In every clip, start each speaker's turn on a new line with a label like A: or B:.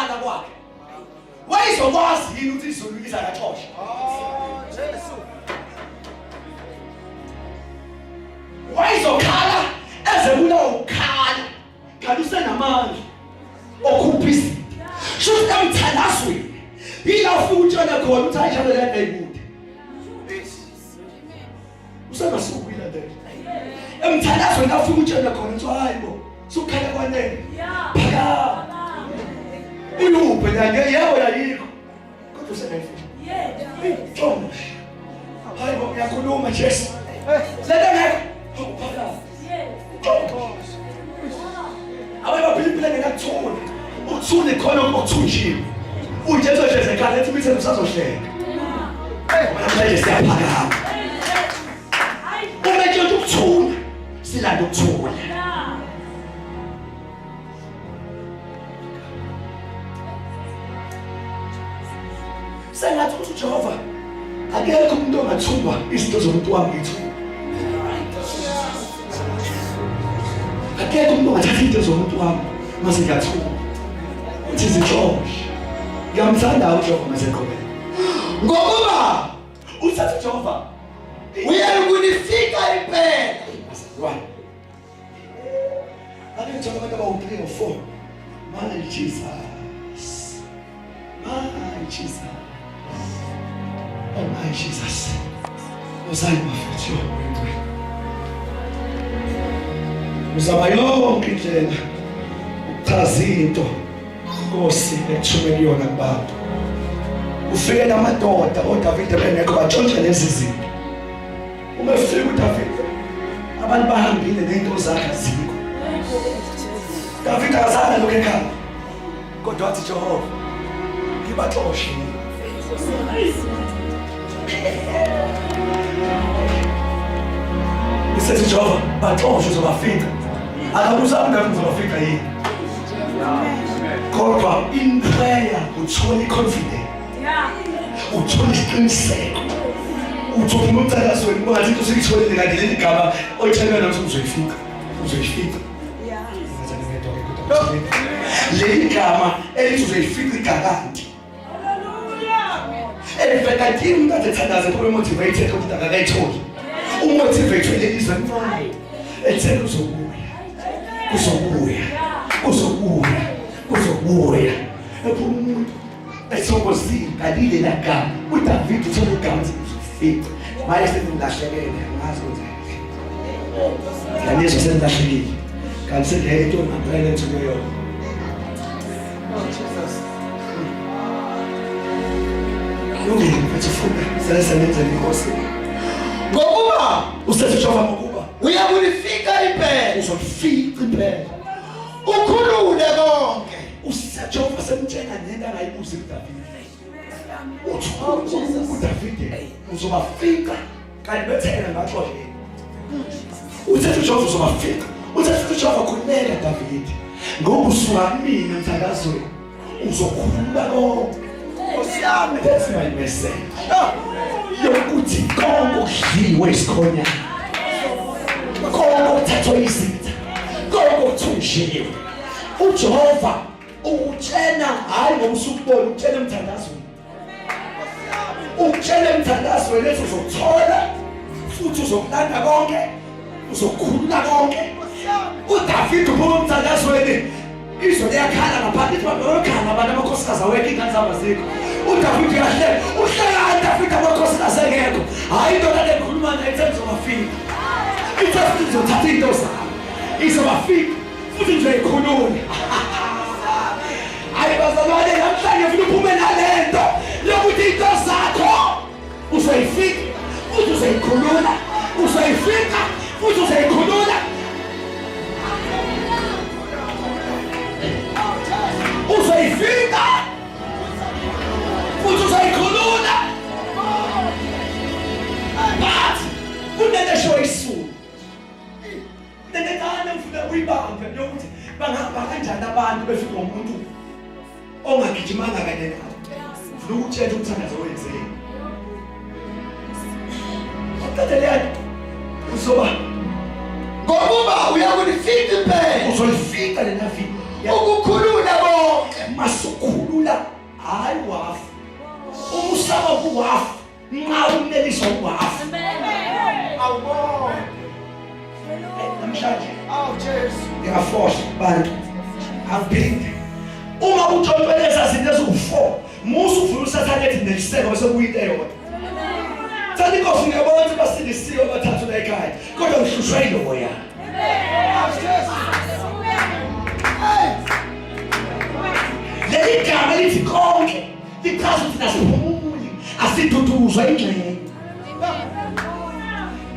A: Ukukhala kwakhe. Wayezokwazi yini ukuthi izulu liza kaxosha?
B: Oh, Jesu.
A: Wayezokhala eze kulowo kukhala. Kanti usenamandla okhupha izinto. Shuthi emthandazweni. Yila ufika utshela khona ukuthi hayi njalo lento ayikude. Usengasuki uyilandela. Emthandazweni afika utshela khona ukuthi hayi bo, sukhala kwanele. Phakama. Uyuphe la yebo yayikho. Kodwa usengayifika. Yebo. Hayi bo, ngiyakhuluma Jesu. Lento ngekho. Phakama. Abanye baphila impilo engenakuthula. Ukuthula ikhona okuthunjiwe. Ujesu ehleze ekhaya ethi imithetho usazohleka. Ngoba namhlanje siyaphakama. Uma etshontsha ukuthula, silanda ukuthula. Sengathi ukuthi uJehova akekho umuntu ongathumba izinto zomuntu wami ngithu. Akekho umuntu ongathatha into zomuntu wami mase ngiyathuka. Uthi zintshontshe. Ngiyamthanda uJehova mase eqhubeka.
B: Ngokuba
A: uthatha uJehova
B: uyakunifika impela.
A: Bazalwane. Ake ngithola abantu abawu-3 or 4. My Jesus. My Jesus. Oh my Jesus. Uzali bafethu yo ngcwele. Uzama yonke indlela ukuchaza into Nkosi ekuthumele yona kubantu. Ufike namadoda oDavide bengekho batshontshe lezi zinto. Uma efika uDavide abantu bahambile nezinto zakhe azikho. Davide akazange lokho ekhaya. Kodwa wathi Jehova ngibaxoshe. Isethi Jehova baxoshe uzobafica. Akabuza uDavide uzobafica yini. Kodwa in prayer uthola i-confidence. Uthola isiqiniseko. Uthola umthandazweni ungathi into usuyitholile kanti leli gama olitshela lona ukuthi uzoyifica. Uzoyifica. Leli gama elithi uzoyifica igakanti. Elivela umuntu athi ethandaze kube motivated ukuthi akakayitholi. Umotivate leli zwe elincane. Ethela uzobuya. Uzobuya. Uzobuya. Uzobuya. Ephuma umuntu ethokozile kalile lagama. uDavid uthola igama ukuthi uzofica. Manje sengilahlekele angazi ukuthi. Ngiyanizwa sengilahlekile. Kanti sengiyayithola ngempela engithole yona. Lungile mfethu funda sele inkosi.
B: Ngokuba
A: usethi Jehova ngokuba
B: uyakulifika impela
A: uzofica impela.
B: Ukhulule konke.
A: USejehova semtshela nento angayibuzi kuDavide. Uthi uDavide uzobafica kanti bethena ngaxoshe yena. Uthethe uJehova uzobafica. Uthethe uJehova khululeka Davide. Ngoba usuka kumina emthandazweni uzokhulula konke.
B: Nkosi yami.
A: That's my message. Yokuthi konke okudliwe isikhonyana. Konke okuthathwa izitha. Konke okuthunjiwe. uJehova ukutshena hayi ngoba usukubona ukutshena emthandazweni. Ukutshela emthandazweni ethi uzokuthola futhi uzokulanda konke uzokhulula konke. uDavid uphuma emthandazweni izwe liyakhala ngaphandle ithi bayokhala abantu amakhosikazi awekho ingane zabo azikho. uDavid uyahleka uhleka uDavid amakhosikazi engekho. Hayi indoda lekhuluma naye ithe ngizobafika. Ithe futhi ngizothatha into zami. Izobafika futhi ngizoyikhulula. Hayi bazalwane namhlanje ufuna uphume nalento yokuthi into zakho uzoyifika futhi uzoyikhulula uzoyifika futhi uzoyikhulula uzoyifika futhi uzoyikhulula but kunento esho isulu Into encane ngifuna uyibambe yokuthi bangahamba kanjani abantu befika umuntu ongagijimanga kanye nabo. Ngifuna ukutshela umthandazo wenzeni. Uqede lento uzoba
B: Ngokuba uyakulifica impela
A: uzoyifica lena vini
B: ukukhulula bonke
A: masukhulu. uhafu nxa uneliswa uhafu.
B: Awubona.
A: Namhlanje
B: Awu Jesu.
A: ngiyafohla bantu angiphinde uma utshontshwe leza zinto eziwu-4 musa uvula usathane ethi neliseko bese kuyinto eyodwa. Thatha inkosi ngiyabona ukuthi basindisiwe abathathu la ekhaya kodwa ngihlushwa yiloya.
B: Awu Jesu. Hey.
A: Leli gama lithi konke lichaza ukuthi nasiphumuli asiduduzwa ingxenye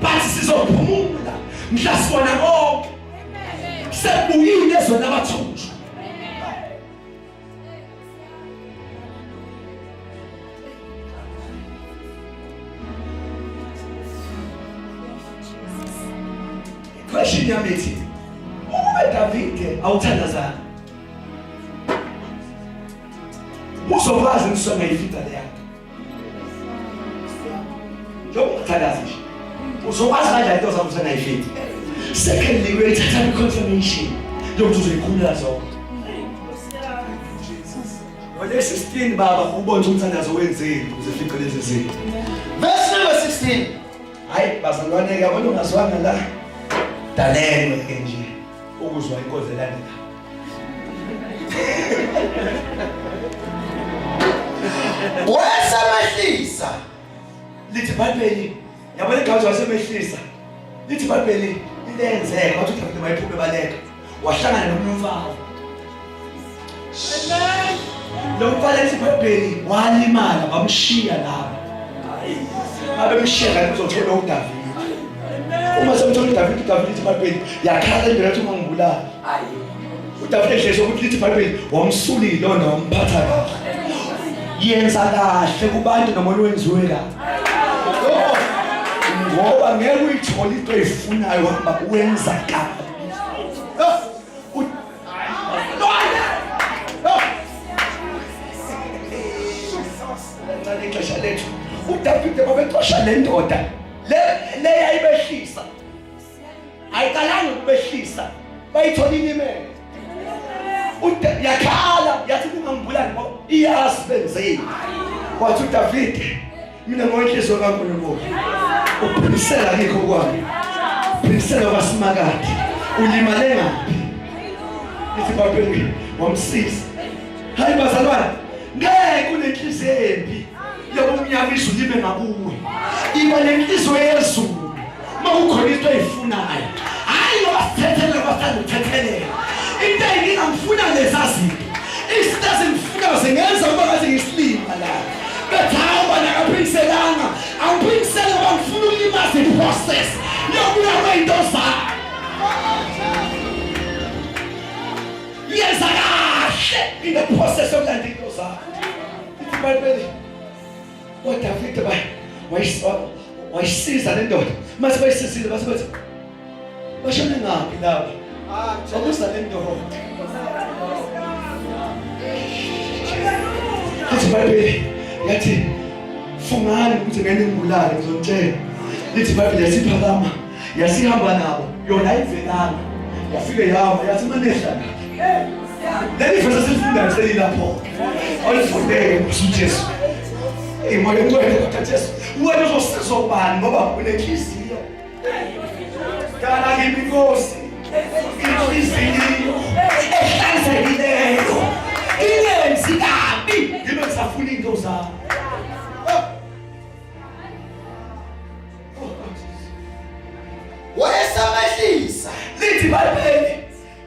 A: but sizophumula mhla sibona konke sebuyile ezweni abathunjwa. Question yami ithi ukube Davide awuthandazanga uzokwazi ukusonga ifica leya njengoba ungathandazi nje uzokwazi kanjani into zakho usengayifici. Secondly, uyayithatha i-confirmation yokuthi uzoyikhulula zonke. Ngolesi 16 baba ubone ukuthi umthandazo wenzeni ukuze ufice lezi zinto.
B: Verse number 16.
A: Hayi bazalwane yabona ungazwanga la dalelwe ke nje ukuzwa inkonzo elandelayo.
B: Wayesemehlisa.
A: Lithi iBhayibheli yabona igama wasemehlisa. Lithi iBhayibheli into eyenzeka wathi uDavide wayephume baleka wahlangana nomunye umfana.
B: Amen.
A: Lo mfana lithi iBhayibheli walimala bamshiya lapho. Babemshiya kanti uzothola uDavide. Uma semthola uDavide, uDavide lithi iBhayibheli yakhala indoda yathi ungangibulali. uDavide ehlezi ukuthi lithi iBhayibheli wamsulile lona wamphatha kahle. Yenza kahle kubantu noma olwenziwe kahle. Ngoba ngeke uyithole into oyifunayo hamba wenza kabi. Kancane ixesha lethu uDavide babexosha le ndoda le le yayibehlisa ayiqalanga ukubehlisa bayithola ilimele yakhala yathi ningangibulali ngoba iyazi benzeni wathi uDavide mina ngoyinhliziyo kaNkulunkulu uphilisela kikho kwami uphilisela kwasimakade ulimale ngaphi ithi ibhayibheli wamsiza. Hayi bazalwane ngeke unenhliziyo embi yobumnyama izulu libe ngakuwe. Iba nenhliziyo yezulu uma kukhona into oyifunayo. Hhayi ngoba sithethelele ngoba sithanda ukuthethelela. Into eyinkinga ngifuna leza zinto. Izinto ezingifunayo zingenza ukuba ngathi ngisilima la. Bethi hawu bana akaphindiselanga. Angiphindiselanga ngoba ngifuna ukulimaza i-process yokuya kwey'nto zami. Yenza kahle in the process yokulanda into zakho. Ithi iBhayibheli uDavide wayisiza le ndoda. Mase bayisizile base bathi bashone ngaphi laba? Babuza le ndoda. Ithi iBhayibheli yathi fungani ukuthi ngeke ningibulale ngizonitshela. Lithi iBhayibheli yasiphakama yasihamba nabo yona ayivelanga yafike yama yathi manehla la. Leli vesi esilifundayo selilapho olifundeke uJesu. Imoya engcwele kodwa Jesu wena uzosizwa ubani ngoba unenhliziyo. Dala kimi inkosi inhliziyo ehlanzekileyo ingenzi kabi ngibe ngisafuna into zami.
B: Wayesamehlisa.
A: Lithi iBhayibheli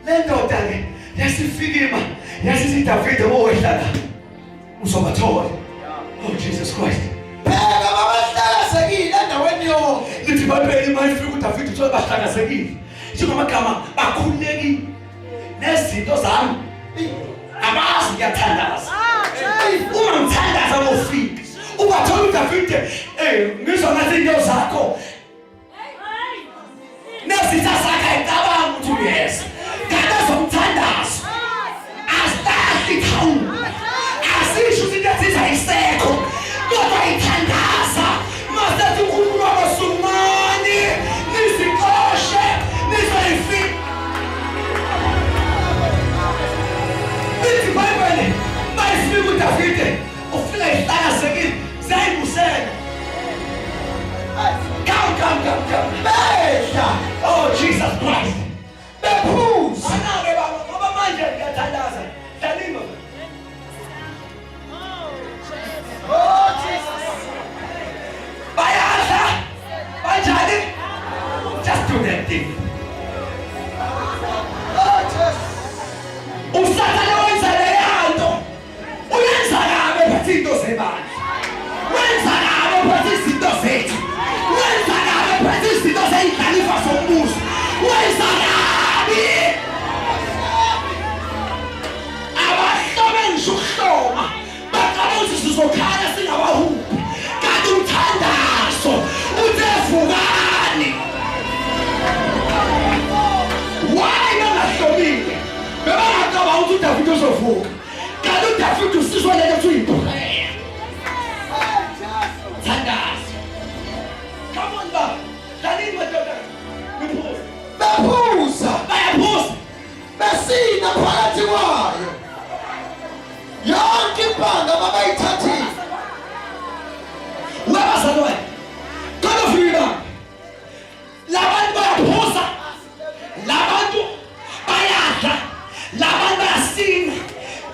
A: le ndoda ke yasifikima yasithi Davide wowehla la uzobathola. Oh Jesus Christ.
B: Bheka babahlakazekile endaweni yonke.
A: Lithi iBhayibheli mayifika uDavide uthola bahlakazekile. Njengamagama bakhululekile nezinto zami abazi ngiyathandaza. Uma ngithandaza ngofika ubathola uDavide ngizwa ngathi into zakho nezitha zakhe ayicabanga ukuthi uyeza kanti ezomthandazo asilahli ithawula asisho ukuthi into ethize ayisekho kodwa ithandaza masethi uNkulunkulu wabasumani nizixoshe nizoyifika. Lithi iBhayibheli mayifika uDavide ufika ihlakazekile ziyayibusela.
B: Besina phakathi kwayo yonke impanga babayithathile.
A: Webazalwane, God of Freedom, labantu bayaphuza, labantu bayadla, labantu bayasina,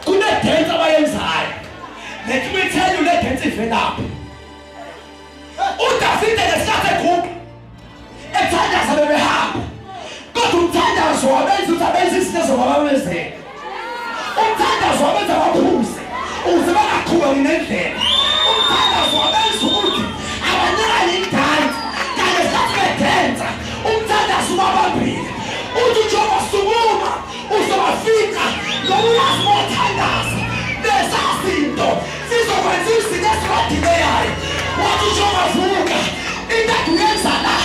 A: kunedance abayenzayo. Let me tell you, le dance ivelaphi. UDavide ngesikhathi eguqa ethandaza bebehamba, kodwa umthandazo wabenza ukuthi abenze izinto ezobabamezela. Umthandazo wabenza baphuze ukuze bangaqhubeki nendlela. Umthandazo wabenza ukuthi abanikane idansi, kanti ngesikhathi bedensa umthandazo ubabambile. Uthi njengoba sukuma uzobafica ngoba uyazi bothandaza leza zinto sizokwenza izinto ezibadileyayo. Wathi njengoba vuka into aduyenza la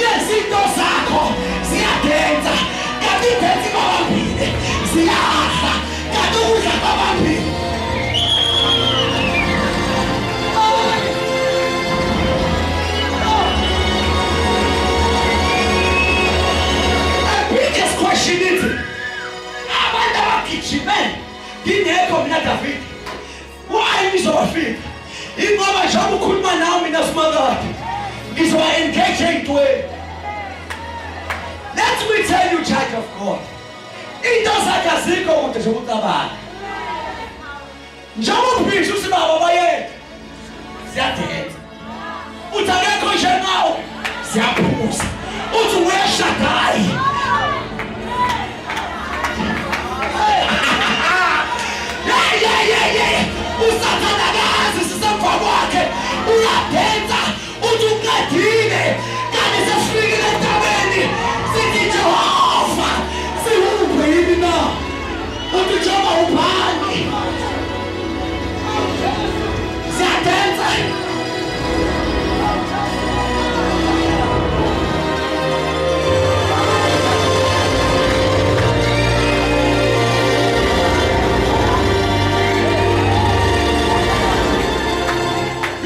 A: yezinto zakho ziyadensa, kanti idensi babambile ziyadla, kanti ukudla babambile. Biggest question ithi abantu abagijime ngingekho mina David, why ngizobafika? Ingoba njengoba ukhuluma nawe mina simakade ngizoba engage ey'ntweni. Let me tell you, child of God, into zakhe azikho kude njengokucabanga. Njengoba ubhizi uthi baba bayethe ziyadensa, uthi akekho njengawe ziyaphuza, uthi uyashadayi. Usathane akazi sisemva kwakhe, uyadensa uthi uqedile, kanti sesifikile entabeni sithi Jehova siwuphe yini na? Uthi njengoba ubani siyadensa.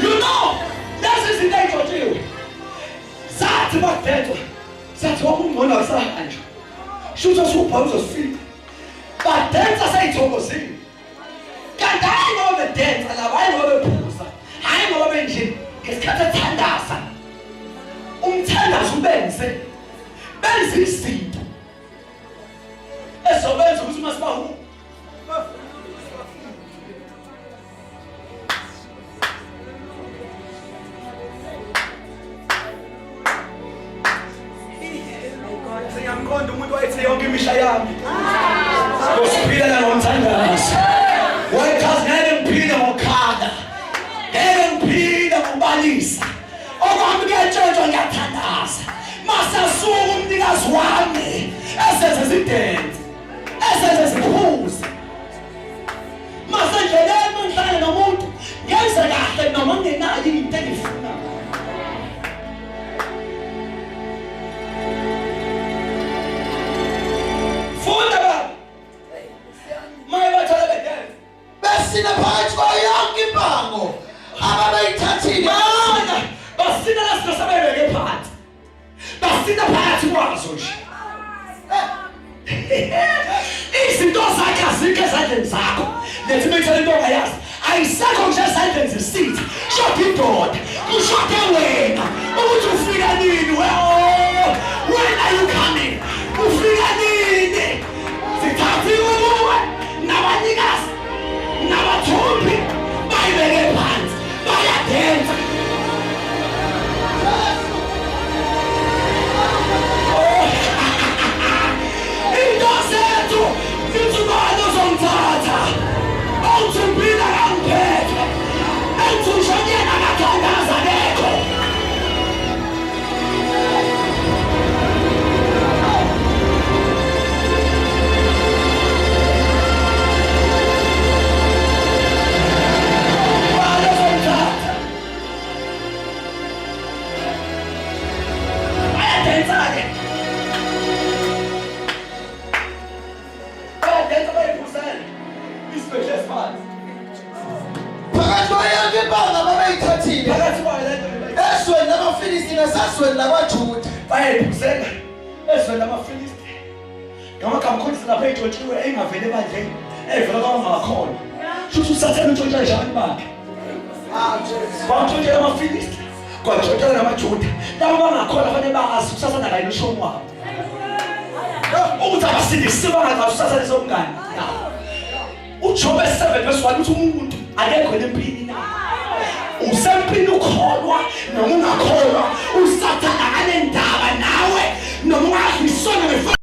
A: You know, lezi zinto ey'ntshotshiwe zathi bakudedwa sathi wokungcono akusahanjwa shuthi osubhala uzosifika badensa seyithokozile, kanti hhayi ngoba bedensa laba, hhayi ngoba bephuza, hhayi ngoba benje. Ngesikhathi ethandaza umthandazo ubenze benze izinto ezobenza ukuthi uma sibahu Siyamqonda umuntu wayethe yonke imihla yami ngosiphila nangomthandazo. Wayechaza ngeke ngiphile ngokhala, ngeke ngiphile ngokubalisa, okwami kuyatshontshwa, ngiyathandaza masasuka umnikazi wami ezenze zidense ezenze ziphuze masendleleni mangihlangane nomuntu ngenze kahle noma ngingenayo into engiyifunayo. Funda baba, maye bathola bedele
B: Besina phakathi kwayo yonke impango ababayithathile.
A: Mana basina lasinto sabebeke phansi, basina phakathi kwazo nje. Izinto zakhe azikho ezandleni zakho. Lethi methele into ongayazi ayisekho nje ezandleni zesitha. Shoda indoda, kushode wena ukuthi ufika nini. We oh, when are you coming? Ufika nini? Sithathiwe kuwe nabanikazi nabathumbi bayibeke phansi bayadensa. Into zethu zithi ubani ozongithatha ongithumbile akangiphethe engithunjwe kuyena akathandaza akekho. Ubani ozongithatha? Bayadansa-ke, bayadansa, bayiphuzela isibhedle esiphansi
B: Phakathi kwayo yonke impanga babeyithathile
A: phakathi kwayo le nto le.
B: Ezweni lamaFilisti nasezweni lakwaJuda.
A: Bayayiphuzela ezweni lamaFilisti Ngamagama khona lapha eyintshontshiwe engavele ebandleni, evela kwabangakhona. Shuthi uSathane untshontsha nje abantu bakhe. Bamtshontshela amaFilisti, kwantshontshela namaJuda. Labo bangakhona fanele bazi uSathane akayena ushomi wabo. Ukuthi abasindisiwe bangazazi uSathane somngani. UJobe 7 verse 1 uthi umuntu akekho empini na. Usempini ukholwa noma ungakholwa, uSathane akanendaba nawe noma ungadlisona ngefa.